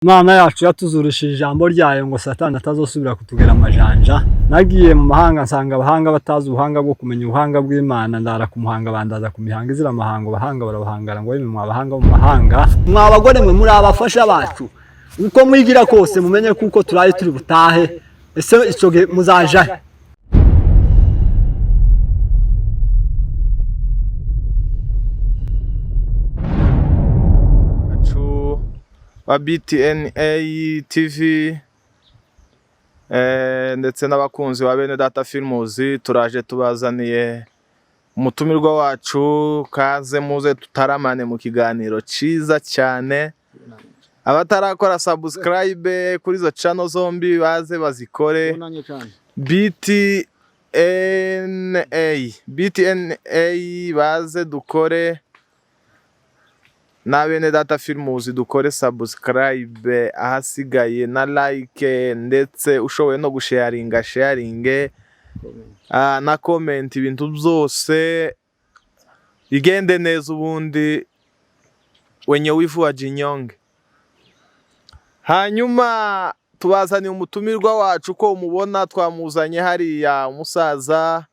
Imana yacu yatuzurishije ijambo ryayo ngo Satani atazosubira kutugera amajanja. Nagiye mu mahanga nsanga abahanga batazi ubuhanga bwo kumenya ubuhanga bw'Imana, ndara ku muhanga bandaza ku mihanga izira amahango, bahanga barabahangara ngo yemwe mwa bahanga mu mahanga. Mwa bagore mwe muri abafasha bacu, uko mwigira kose mumenye kuko turaye turi butahe. Ese ico gihe muzaja he? Bacu ba BTNA TV ndetse n'abakunzi ba Bene Data Films, turaje tubazaniye umutumirwa wacu. Kaze muze tutaramane mu kiganiro ciza cyane. Abatarakora subscribe kuri izo channel zombi baze bazikore. Bunanye cyane. BTNA baze dukore na Bene Data Films dukore subscribe, ahasigaye na like, ndetse ushoboye no gusharinga sharinge na comment, ibintu byose bigende neza. Ubundi wenye wivu wajinyonge. Hanyuma tubazaniye umutumirwa wacu, ko umubona twamuzanye hariya, umusaza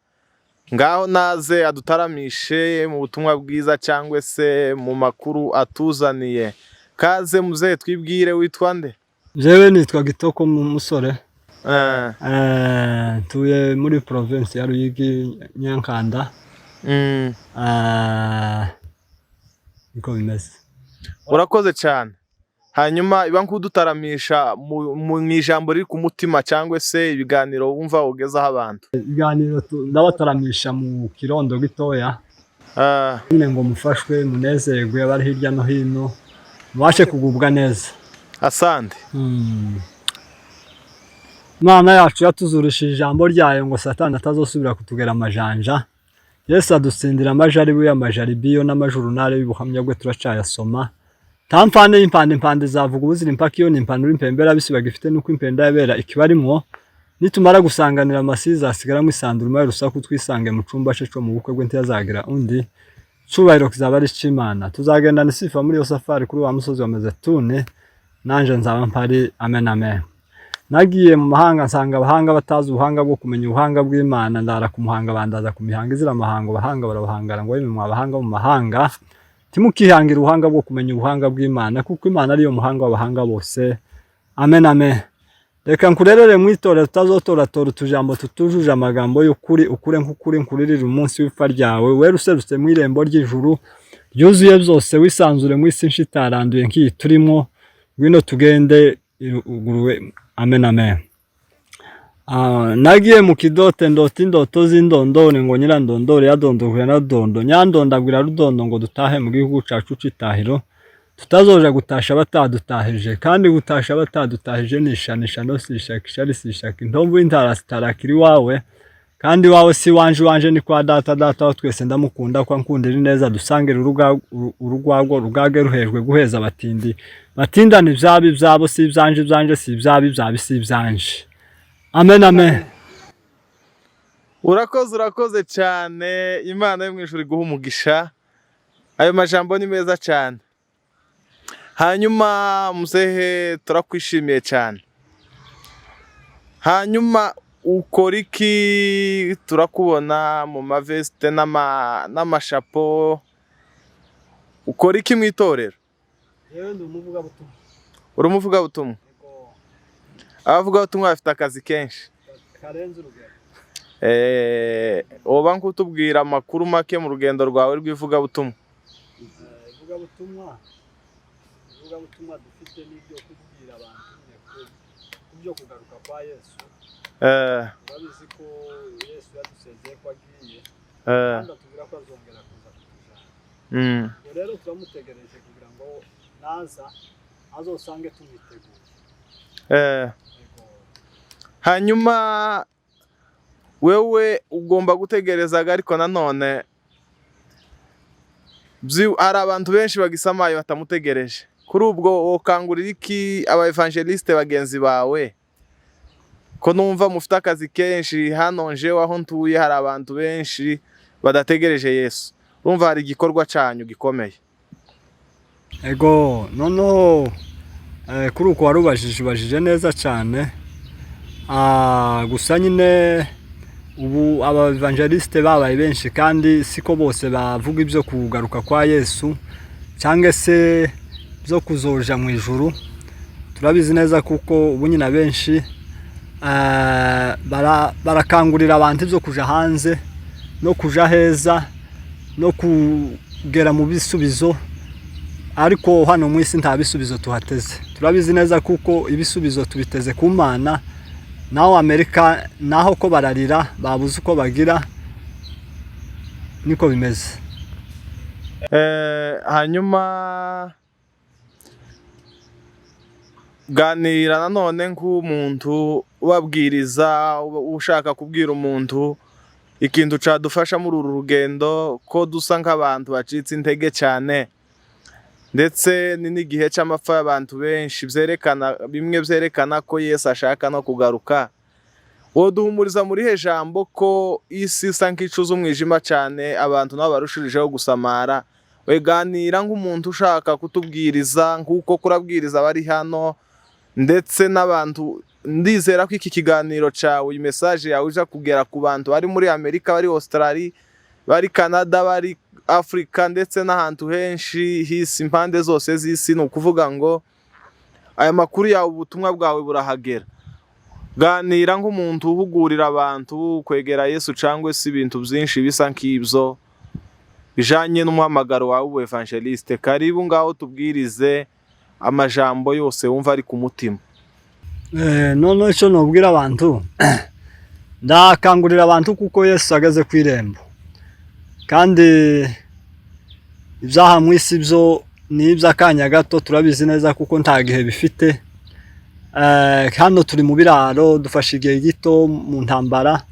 ngaho naze adutaramishe mu butumwa bwiza cyangwa se mu makuru atuzaniye. Kaze muzehe, twibwire, witwa nde? Jewe nitwa Gitoko Musore. Ntuye muri province ya Ruyigi, Nyankanda. Niko bimeze. Urakoze cyane. Hanyuma iba nk'udutaramisha mu ijambo riri ku mutima cyangwa se ibiganiro wumva ugezaho abantu. Ibiganiro ndabataramisha mu kirondo gitoya nyine ngo mufashwe, munezerwe, abari hirya no hino mubashe kugubwa neza. Asante. Imana yacu yatuzurishije ijambo ryayo ngo Satani atazosubira kutugera amajanja. Yesu adutsindira amajaribu y'amajaribiyo n'amajurunare y'ubuhamya bwe turacayasoma. Tamfane y'impande impande zavuga ubuzira impaka iyo ni impanuro impembera bisibaga ifite nuko impenda yabera ikibarimwo. Nitumara gusanganira amasiza asigaramo isanduruma y'urusaku, twisange mu cumba ce co mu bukwe bwe ntiyazagira undi. Cubahiro kizaba ari ic'Imana. Tuzagendana isifa muri iyo safari kuri wa musozi wa Mezetune, nanje nzaba mpari. Amen, amen. Nagiye mu mahanga nsanga abahanga batazi ubuhanga bwo kumenya ubuhanga bw'Imana, ndara ku muhanga bandaza ku mihanga izira amahango, bahanga barabahangara ngo yemwe mwa bahanga mu mahanga. Timukihangira ubuhanga bwo kumenya ubuhanga bw'Imana, kuko Imana ariyo muhanga w'abahanga bose. Amen, amen. Reka nkurerere mu itorero tutazotoratora utujambo tutujuje amagambo y'ukuri, ukure nk'ukuri nkuririre umunsi w'ipfa ryawe. Wera userutse mu irembo ry'ijuru ryuzuye byose, wisanzure mu isi nshitaranduye nk'iyi turimo. Ngwino tugende iruguruwe. Amen, amen. Nagiye mu kidote ndota indoto z'indondore ngo nyirandondore yadondoguye na dondo nyandondagwira rudondo ngo dutahe mu gihugu cacu c'itahiro, tutazoja gutasha batadutahije, kandi gutasha batadutahije ni ishanisha no sishaka ishari sishaka intomvu y'intara sitarakira iwawe, kandi iwawe si iwanje, iwanje ni kwa data, data wa twese ndamukunda kwa nkundira ineza, dusangire urugwagwo rugage ruhejwe guheza abatindi batindana ivyabo ivyabo si ivyanje, ivyanje si ivyabo, ivyabo si ivyanje. Amen, amen. Urakoze, urakoze cyane. Imana yo mu ijuru iguha umugisha. Ayo majambo ni meza cyane. Hanyuma muzehe, turakwishimiye cyane. Hanyuma ukora iki? Turakubona mu maveste n'amashapo. Ukora iki mu itorero? Yewe ndi umuvugabutumwa. Uri umuvugabutumwa? Abavugabutumwa bafite akazi kenshi karenze urugero. Woba nk'utubwira amakuru make mu rugendo rwawe rw'ivugabutumwa? Ivugabutumwa dufite n'ibyo kubwira abantu nyine ku byo kugaruka kwa Yesu. Urabizi ko Yesu yadusezeye ko agiye, kandi atubwira ko azongera kuza kutujana. Ubwo rero turamutegereje kugira ngo naza azosange tumwiteguye. Yego. Hanyuma wewe ugomba gutegerezaga, ariko nanone hari abantu benshi bagisamaye batamutegereje. Kuri ubwo wokangurira iki aba evangeliste bagenzi bawe, ko numva mufite akazi kenshi? Hano njewe aho ntuye hari abantu benshi badategereje Yesu. Urumva hari igikorwa canyu gikomeye. Ego, noneho Kuri uko warubajije, ubajije neza cyane. Gusa nyine ubu aba évangéliste babaye benshi, kandi siko bose bavuga ibyo kugaruka kwa Yesu cyangwa se byo kuzoja mu ijuru. Turabizi neza kuko ubu nyine abenshi barakangurira abantu ibyo kuja hanze no kuja heza no kugera mu bisubizo, ariko hano mu isi nta bisubizo tuhateze. Turabizi neza kuko ibisubizo tubiteze ku Mana. Naho Amerika naho ko bararira, babuze uko bagira, niko bimeze. Hanyuma ganira nanone nk'umuntu ubabwiriza, ushaka kubwira umuntu ikintu cadufasha muri uru rugendo, ko dusa nk'abantu bacitse intege cyane, ndetse ni n'igihe cy'amapfa y'abantu benshi, byerekana bimwe byerekana ko Yesu ashaka no kugaruka. Woduhumuriza muri he jambo ko isi isa nk'icuza umwijima cyane, abantu nabo barushirijeho gusamara? Weganira nk'umuntu ushaka kutubwiriza nk'uko kurabwiriza abari hano ndetse n'abantu. Ndizera ko iki kiganiro cyawe, iyi message yawe, ija kugera ku bantu bari muri Amerika, bari Australia, bari Canada, bari Afurika, ndetse n'ahantu henshi hisi, impande zose z'isi. Ni ukuvuga ngo aya makuru yawe, ubutumwa bwawe burahagera. Ganira nk'umuntu uhugurira abantu kwegera Yesu cyangwa se ibintu byinshi bisa nk'ibyo bijanye n'umuhamagaro wawe ubu évangéliste. Karibu ngaho, tubwirize amajambo yose wumva ari ku mutima. Noneho icyo nubwira abantu, ndakangurira abantu kuko Yesu ageze ku irembo, kandi ibyaha mu isi byo ni iby'akanya gato. Turabizi neza kuko nta gihe bifite. Hano turi mu biraro, dufashe igihe gito mu ntambara.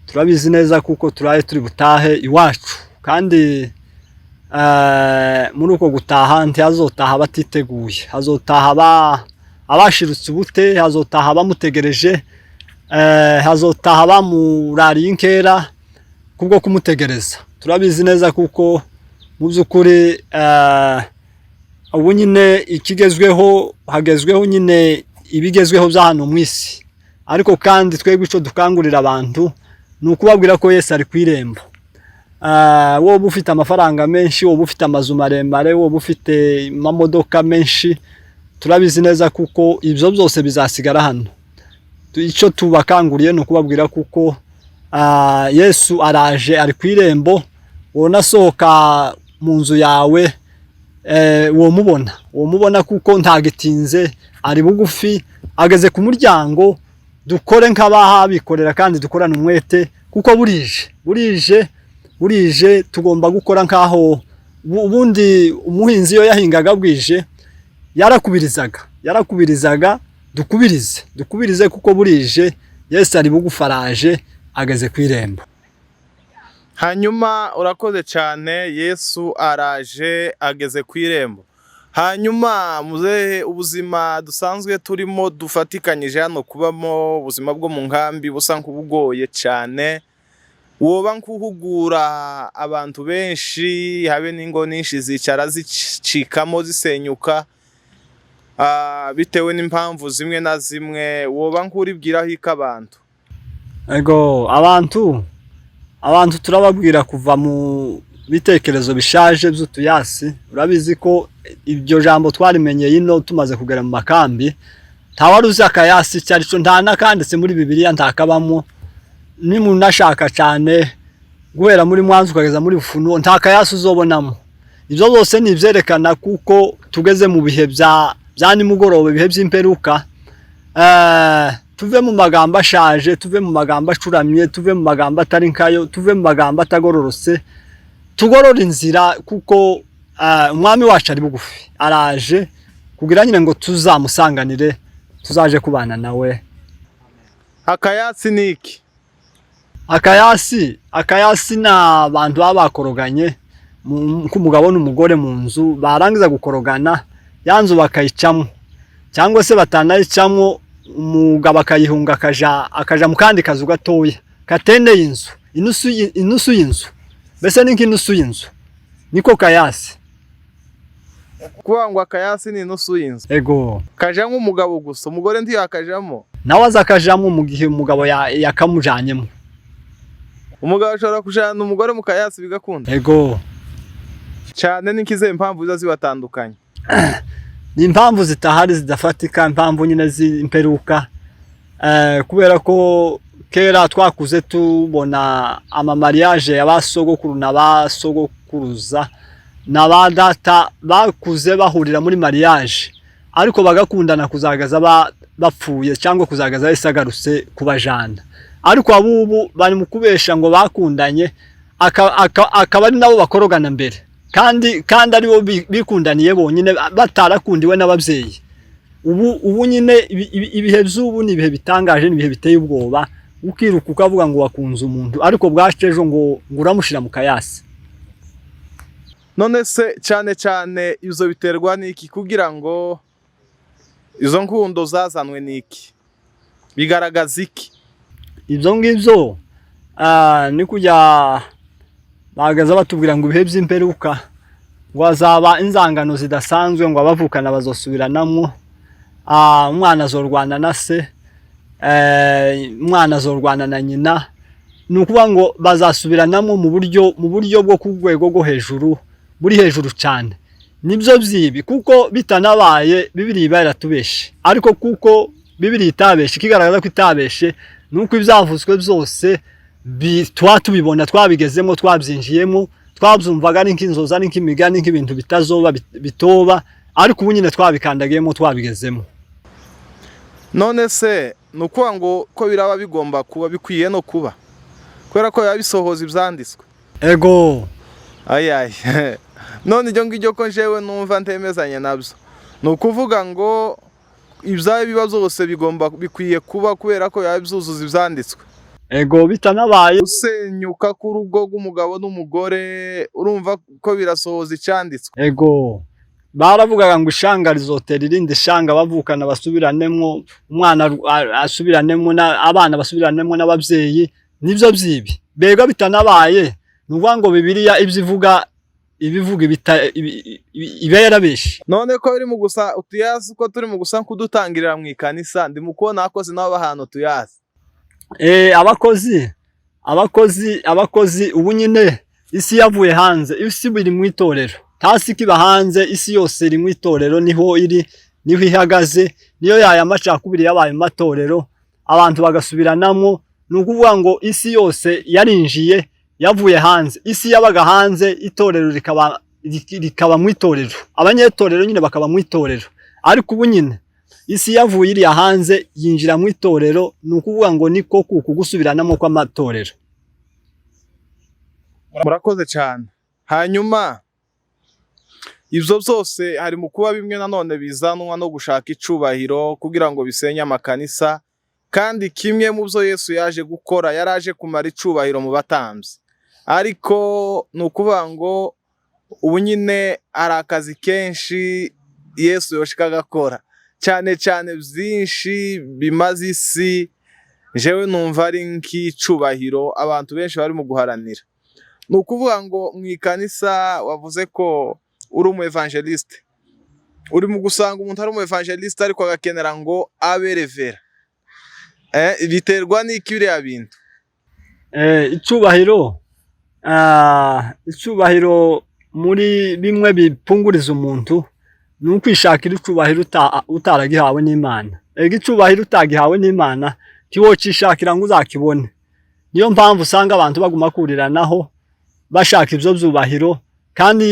Turabizi neza kuko turaye turi butahe iwacu, kandi muri uko gutaha ntihazotaha batiteguye, hazotaha abashirutse ubute, hazotaha bamutegereje, hazotaha bamurariye inkera kubwo kumutegereza. Turabizi neza kuko mu by'ukuri ubu nyine ikigezweho, hagezweho nyine ibigezweho bya hano mu isi, ariko kandi twebwe icyo dukangurira abantu ni ukubabwira ko Yesu ari ku irembo. Wowe ufite amafaranga menshi, wowe ufite amazu maremare, wowe ufite amamodoka menshi, turabizi neza kuko ibyo byose bizasigara hano. Icyo tubakanguriye ni ukubabwira kuko Yesu araje, ari ku irembo. Wonasohoka mu nzu yawe, womubona, womubona kuko ntagitinze, ari bugufi, ageze ku muryango. Dukore nk'abahabikorera kandi dukorane umwete kuko burije, burije, burije. Tugomba gukora nk'aho ubundi umuhinzi iyo yahingaga bwije yarakubirizaga, yarakubirizaga. Dukubirize, dukubirize kuko burije. Yesu ari bugufi, araje, ageze ku irembo. Hanyuma urakoze cyane. Yesu araje, ageze ku irembo. Hanyuma muzehe, ubuzima dusanzwe turimo dufatikanyije hano kubamo, ubuzima bwo mu nkambi busa nk'ubugoye cyane. Woba nk'uhugura abantu benshi, habe n'ingo nyinshi zicara zicikamo, zisenyuka, bitewe n'impamvu zimwe na zimwe. Woba nk'uribwiraho iko abantu? Ego, abantu turababwira kuva mu bitekerezo bishaje by'utuyasi. Urabizi ko iryo jambo twarimenyeye ino tumaze kugera mu makambi. Nta wari uzi akayasi icyo ari cyo, nta n'akanditse muri Bibiliya, ntakabamo. Nimunashaka cyane, guhera muri Mwanzo ukageza muri Ufunuo, nta kayasi uzobonamo. Ibyo byose ni ibyerekana kuko tugeze mu bihe bya nimugoroba, ibihe by'imperuka. Tuve mu magambo ashaje, tuve mu magambo acuramye, tuve mu magambo atari nkayo, tuve mu magambo atagororotse, tugorora inzira kuko umwami wacu ari bugufi, araje kugira nyine ngo tuzamusanganire, tuzaje kubana nawe. Akayatsi ni iki? Akayasi, akayasi ni abantu baba bakoroganye nk'umugabo n'umugore mu nzu, barangiza gukorogana ya nzu bakayicamo, cyangwa se batanayicamo, umugabo akayihunga, akaja mu kandi kazu gatoya kateneye inzu, inusu y'inzu, mbese ni nk'inusu y'inzu, niko kayasi. Kuvuga ngo akayasi ni inusu y'inzu. Ego. Kajamo umugabo gusa, umugore ntiyakajamo. Nawe aza akajamo mu gihe umugabo yakamujanyemo. Umugabo ashobora kujana umugore mu kayasi bigakunda? Ego. Cyane. Ni nk'izihe mpamvu ziba zibatandukanye? Ni impamvu zitahari, zidafatika, impamvu nyine z'imperuka. Kubera ko kera twakuze tubona amamariage ya ba sogokuru na ba sogokuruza na ba data, bakuze bahurira muri mariage, ariko bagakundana kuzagaza bapfuye cyangwa kuzagaza Yesu agarutse kubajana. Ariko abubu bari mu kubesha ngo bakundanye, akaba ari nabo bakorogana mbere, kandi aribo bikundaniye bonyine, batarakundiwe n'ababyeyi. Ubu nyine ibihe by'ubu ni ibihe bitangaje, ni ibihe biteye ubwoba. Ukiruka ukavuga ngo wakunze umuntu, ariko bwacu ejo ngo uramushira mu kayasi. None se cyane cyane izo biterwa n'iki, kugira ngo izo nkundo zazanwe n'iki, bigaragaza iki? Ibyo ngibyo ni kujya bahagaze batubwira ngo ibihe by'imperuka ngo hazaba inzangano zidasanzwe, ngo abavukana bazosubiranamo, umwana azorwana na se, umwana azorwana na nyina. Ni ukuvuga ngo bazasubiranamo mu buryo bwo ku rwego rwo hejuru, buri hejuru cyane. Nibyo byibi, kuko bitanabaye Bibiri iba yaratubeshe. Ariko kuko Bibiri itabeshe, ikigaragaza ko itabeshe ni uko ibyavuzwe byose tuba tubibona, twabigezemo, twabyinjiyemo. Twabyumvaga ari nk'inzozi, ari nk'imigani, nk'ibintu bitazoba, bitoba, ariko ubu nyine twabikandagiyemo, twabigezemo. None se ni ukuvuga ngo ko biraba bigomba kuba, bikwiye no kuba, kubera ko biba bisohoza ibyanditswe? Ego. Ayayi, none ibyo ngibyo ko njyewe numva ntemezanya nabyo. Ni ukuvuga ngo ibyayo biba byose bigomba, bikwiye kuba kubera ko biba byuzuza ibyanditswe? Ego, bitanabaye. Gusenyuka k'urugo rw'umugabo n'umugore, urumva ko birasohoza icyanditswe? Ego, baravugaga ngo ishanga rizotera irindi shanga, bavukana basubiranemo, umwana asubiranemo abana basubiranemo n'ababyeyi. Nibyo byibi bega bitanabaye. Ni ukuvuga ngo Bibiliya ibyo ivuga, ibivuga iba yarabeshe. None ko biri mu gusa utuyazi, ko turi mu gusa kudutangirira mu ikanisa, ndi mu kubona abakozi nabo bahana utuyazi. Abakozi ubu nyine isi yavuye hanze, isi iri mu itorero, nta si ikiba hanze. Isi yose iri mu itorero, niho iri, niho ihagaze. Niyo yaya macakubiri yabaye mu matorero, abantu bagasubiranamo. Ni ukuvuga ngo isi yose yarinjiye, yavuye hanze. Isi yabaga hanze, itorero rikaba mu itorero, abanyetorero nyine bakaba mu itorero. Ariko ubu nyine isi yavuye iriya hanze, yinjira mu itorero. Ni ukuvuga ngo niko kuku gusubiranamo kw'amatorero. Murakoze cyane. Hanyuma ibyo byose hari mu kuba bimwe nanone bizanwa no gushaka icubahiro kugira ngo bisenye amakanisa. Kandi kimwe mu byo Yesu yaje gukora, yari aje kumara icubahiro mu batambyi. Ariko ni ukuvuga ngo ubu nyine hari akazi kenshi Yesu yoshika agakora, cyane cyane byinshi bimaze isi. Jewe numva ari nk'icubahiro abantu benshi bari mu guharanira. Ni ukuvuga ngo mu ikanisa, wavuze ko uri umu évangéliste, uri mu gusanga umuntu ari umu évangéliste ariko agakenera ngo abe révérend. Biterwa n'iki biriya bintu? Icubahiro muri bimwe bipunguriza umuntu ni ukwishakira icubahiro utaragihawe n'Imana. Ega icubahiro utagihawe n'Imana ntiwocishakira ngo uzakibone. Niyo mpamvu usanga abantu baguma kuriranaho bashaka ivyo vyubahiro, kandi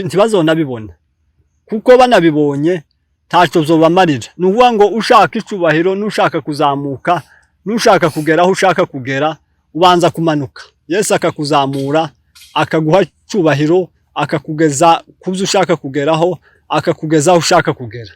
ntibazonabibona, kuko banabibonye ntaco vyobamarira. Ni ukuvuga ngo ushaka icubahiro n'ushaka kuzamuka n'ushaka kugera aho ushaka kugera, ubanza kumanuka, Yesu akakuzamura, akaguha icubahiro, akakugeza ku byo ushaka kugeraho, akakugeza aho ushaka kugera.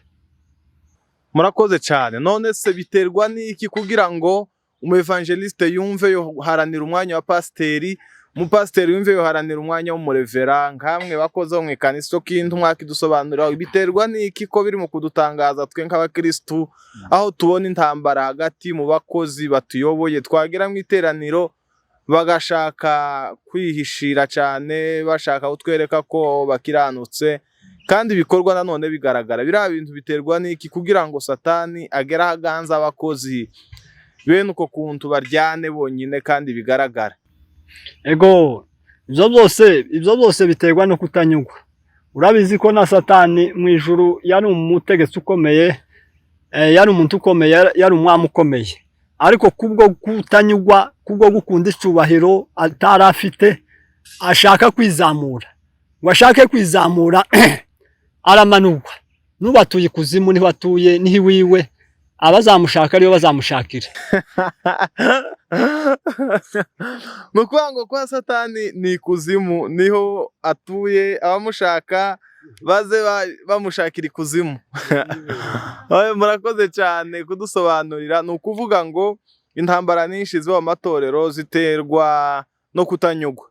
Murakoze cyane. None se biterwa n'iki kugira ngo umu évangéliste yumve yoharanira umwanya wa pasiteri, umupasiteri yumve yoharanira umwanya w'umurevera? Nkamwe bakoze mu ikanisa, kindi mwakidusobanurira, biterwa n'iki ko biri mu kudutangaza twe nk'abakristu, aho tubona intambara hagati mu bakozi batuyoboye, twagera mu iteraniro? Bagashaka kwihishira cyane, bashaka kutwereka ko bakiranutse, kandi ibikorwa nanone bigaragara. Biriya bintu biterwa n'iki kugira ngo Satani agere aho aganza abakozi bene uko kuntu baryane bonyine kandi bigaragara? Ego, ibyo byose biterwa no kutanyurwa. Urabizi ko na Satani mu ijuru yari umutegetsi ukomeye, yari umuntu ukomeye, yari umwami ukomeye, ariko kubwo kutanyurwa, kubwo gukunda icubahiro atari afite, ashaka kwizamura, ngo ashake kwizamura aramanurwa. N'ubu atuye ikuzimu, niho atuye, niho iwiwe, abazamushaka ariyo bazamushakira. Ni ukuvuga ngo kwa Satani ni ikuzimu, niho atuye, abamushaka baze bamushakira ikuzimu. Murakoze cyane kudusobanurira. Ni ukuvuga ngo intambara nyinshi ziba mu matorero ziterwa no kutanyurwa,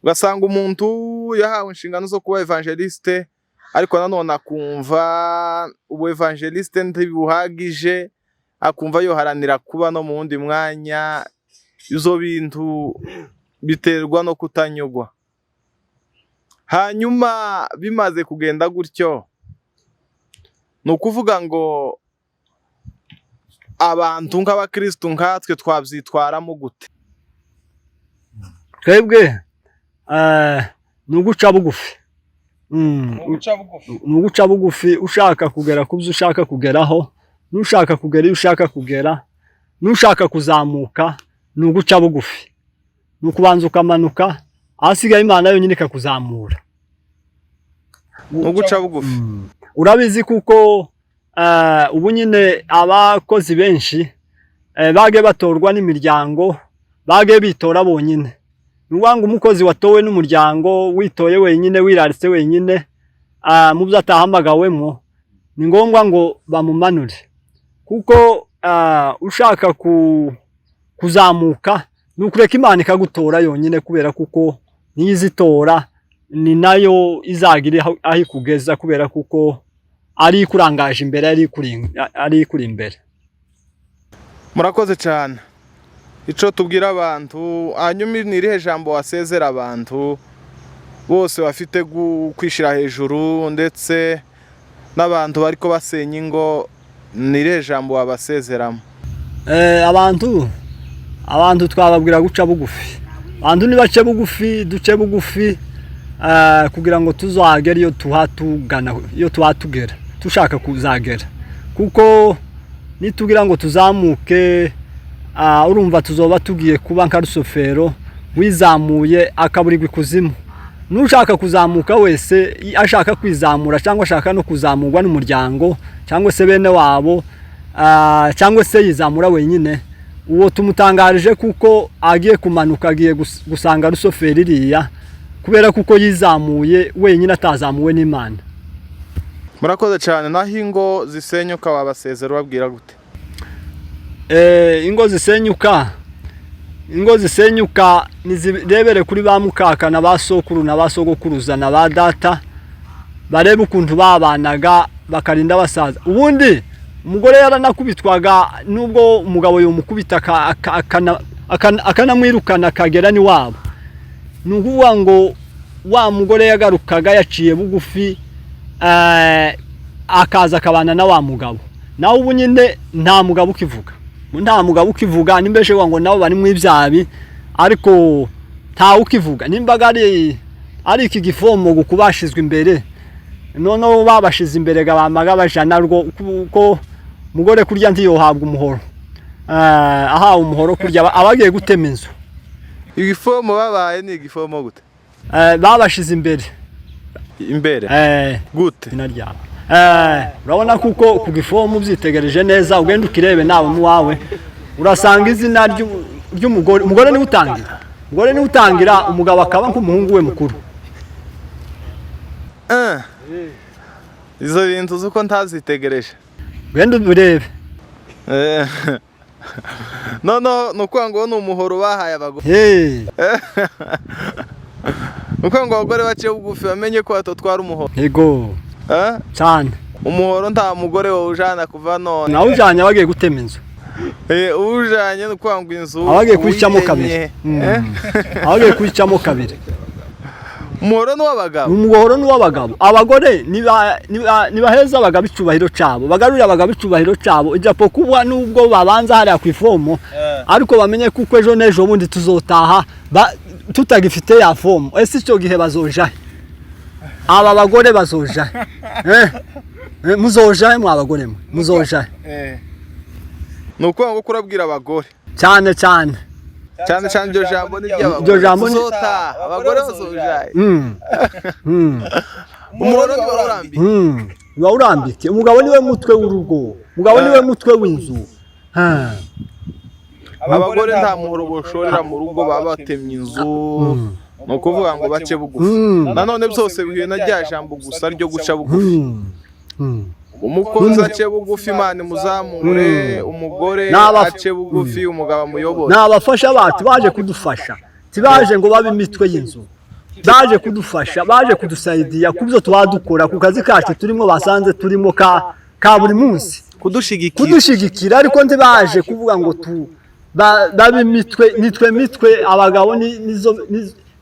ugasanga umuntu yahawe inshingano zo kuba evangeliste, ariko nanone akumva ubu evangeliste ntibuhagije, akumva yoharanira kuba no mu wundi mwanya. Izo bintu biterwa no kutanyurwa. Hanyuma bimaze kugenda gutyo, ni ukuvuga ngo abantu nk'abakirisitu nkatwe twabyitwaramo gute? Twebwe ni uguca bugufi. Ni uguca bugufi ushaka kugera ku byo ushaka kugeraho, n'ushaka kugera iyo ushaka kugera, n'ushaka kuzamuka, ni uguca bugufi, ni ukubanza ukamanuka, ahasigaye Imana yonyine ikakuzamura. Ni uguca bugufi. Urabizi kuko ubu nyine abakozi benshi bage batorwa n'imiryango, bage bitora bonyine. Ni ukuvuga ngo umukozi watowe n'umuryango, witoye wenyine, wiraritse wenyine mu byo atahamagawemo, ni ngombwa ngo bamumanure, kuko ushaka kuzamuka ni ukureka Imana ikagutora yonyine, kubera kuko niyo izitora, ni nayo izagira aho ikugeza, kubera kuko ari ikurangaje imbere, ari ikuri imbere. Murakoze cyane. Icyo tubwira abantu hanyuma, ni irihe jambo wasezera abantu bose bafite kwishyira hejuru, ndetse n'abantu bariko basenya ingo? Ni irihe jambo wabasezeramo? Abantu twababwira guca bugufi. Abantu nibace bugufi, duce bugufi, kugira ngo tuzagere iyo tuha tugana, iyo tuha tugera tushaka kuzagera, kuko nitugira ngo tuzamuke, urumva tuzoba tugiye kuba nka Rusofero wizamuye akaburirwa ikuzimu. N'ushaka kuzamuka wese, ashaka kwizamura cyangwa ashaka no kuzamurwa n'umuryango cyangwa se bene wabo, cyangwa se yizamura wenyine, uwo tumutangarije kuko agiye kumanuka, agiye gusanga Rusoferi iriya, kubera kuko yizamuye wenyine atazamuwe n'Imana. Murakoze cyane. Naho ingo zisenyuka, wabasezera ubabwira gute? Ingo zisenyuka nizirebere kuri ba mukaka na ba sokuru na ba sogokuruza na ba data, barebe ukuntu babanaga bakarinda basaza. Ubundi umugore yaranakubitwaga, nubwo umugabo yomukubita akanamwirukana akagera n'iwabo, ni ukuvuga ngo wa mugore yagarukaga yaciye bugufi, akaza akabana na wa mugabo. Nawe ubu nyine nta mugabo ukivuga, nta mugabo ukivuga. Nimbeshe ngo nabo bari mu ibyabi, ariko ntawe ukivuga. Nimbaga ari iki gifomo gukubashizwe imbere, noneho babashize imbere bamaga bajana rwo, kuko mugore kurya ntiyohabwa umuhoro. Ahawe umuhoro kurya aba agiye gutema inzu. Igifomo babaye ni igifomo gute? Babashize imbere. Imbere gute? Izina ryabo. Urabona kuko ku gifomu ubyitegereje neza, ugenda ukirebe nawe mu wawe, urasanga izina ry'umugore. Umugore niwe utangira, umugore niwe utangira, umugabo akaba nk'umuhungu we mukuru. Izo bintu z'uko ntazitegereje. Ugenda ubirebe. Noneho ni ukuvuga ngo ni umuhoro bahaye abagore? Hey. Ni ukuvuga ngo abagore baciye bugufi bamenye ko batatwara umuhoro? Yego. Eh? Cyane. Umuhoro nta mugore wawujana kuva none. Nawe ujanye bagiye gutema inzu. Ujanye ni ukuvuga ngo inzu Abagiye kuyicamo uyigenye. kabiri. Abagiye kuyicamo kabiri. Umuhoro ni uw'abagabo. Umuhoro ni uw'abagabo. Abagore nibaheza abagabo icubahiro cabo, bagarurire abagabo icubahiro cabo, ijapo kuba nubwo babanza hariya ku ifomo, ariko bamenye kuko ejo n'ejo bundi tuzotaha tutagifite ya fomo. Ese icyo gihe bazoja he? Aba bagore bazoja he? Muzoja he mwa bagore mwe? Muzoja he? Ni ukuvuga ngo kurabwira abagore Cyane cyane. Cyane cyane iryo jambo ni iry'abagore. Iryo jambo ni- Tuzotaha, abagore bazojahe. Umuhoro niba urambiye. Uba urambitse. Umugabo niwe mutwe w'urugo, umugabo niwe mutwe w'inzu. Ha. Abagore nta muhoro boshorera mu rugo, baba batemye inzu. Ni ukuvuga ngo bace bugufi. Nanone byose bihuye na rya jambo gusa ryo guca bugufi. Umukozi ace bugufi, Imana imuzamure. Umugore ace bugufi, umugabo amuyobore. Ni abafasha bacu baje kudufasha, ntibaje ngo babe imitwe y'inzu. Baje kudufasha, baje kudusaidiya ku byo tuba dukora ku kazi kacu turimo, basanze turimo ka buri munsi. Kudushigikira. Kudushigikira, ariko ntibaje kuvuga ngo tu babe imitwe. Nitwe mitwe, abagabo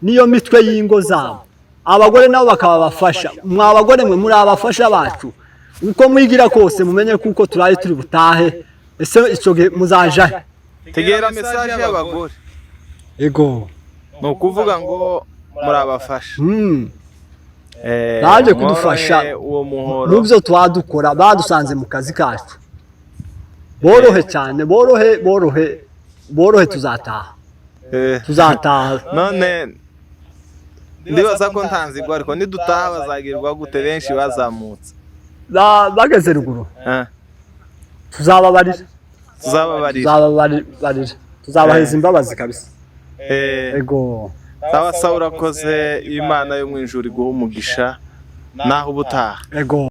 niyo mitwe y'ingo zabo, abagore nabo bakaba abafasha. Mwa bagore mwe, muri abafasha bacu. Uko mwigira kose, mumenye kuko turaye turi butahe. Ese icyo gihe muzaja he? Tegera message y'abagore. Ego. Ni ukuvuga ngo murabafasha. Baje kudufasha. Mworohe uwo muhoro. Mu byo twadukora, badusanze mu kazi kacu. Borohe cyane, borohe, borohe, borohe, tuzataha. Tuzataha. None ndibaza ko ntanzigwa, ariko nidutaha bazagirwa gute? Benshi bazamutse. Bageze ruguru, tuzababarira. Tuzababarira. Tuzababarira, tuzabaheza imbabazi kabisa. Ego. Sawa sawa, urakoze. Imana yo mu ijuru iguha umugisha, naho ubutaha. Ego.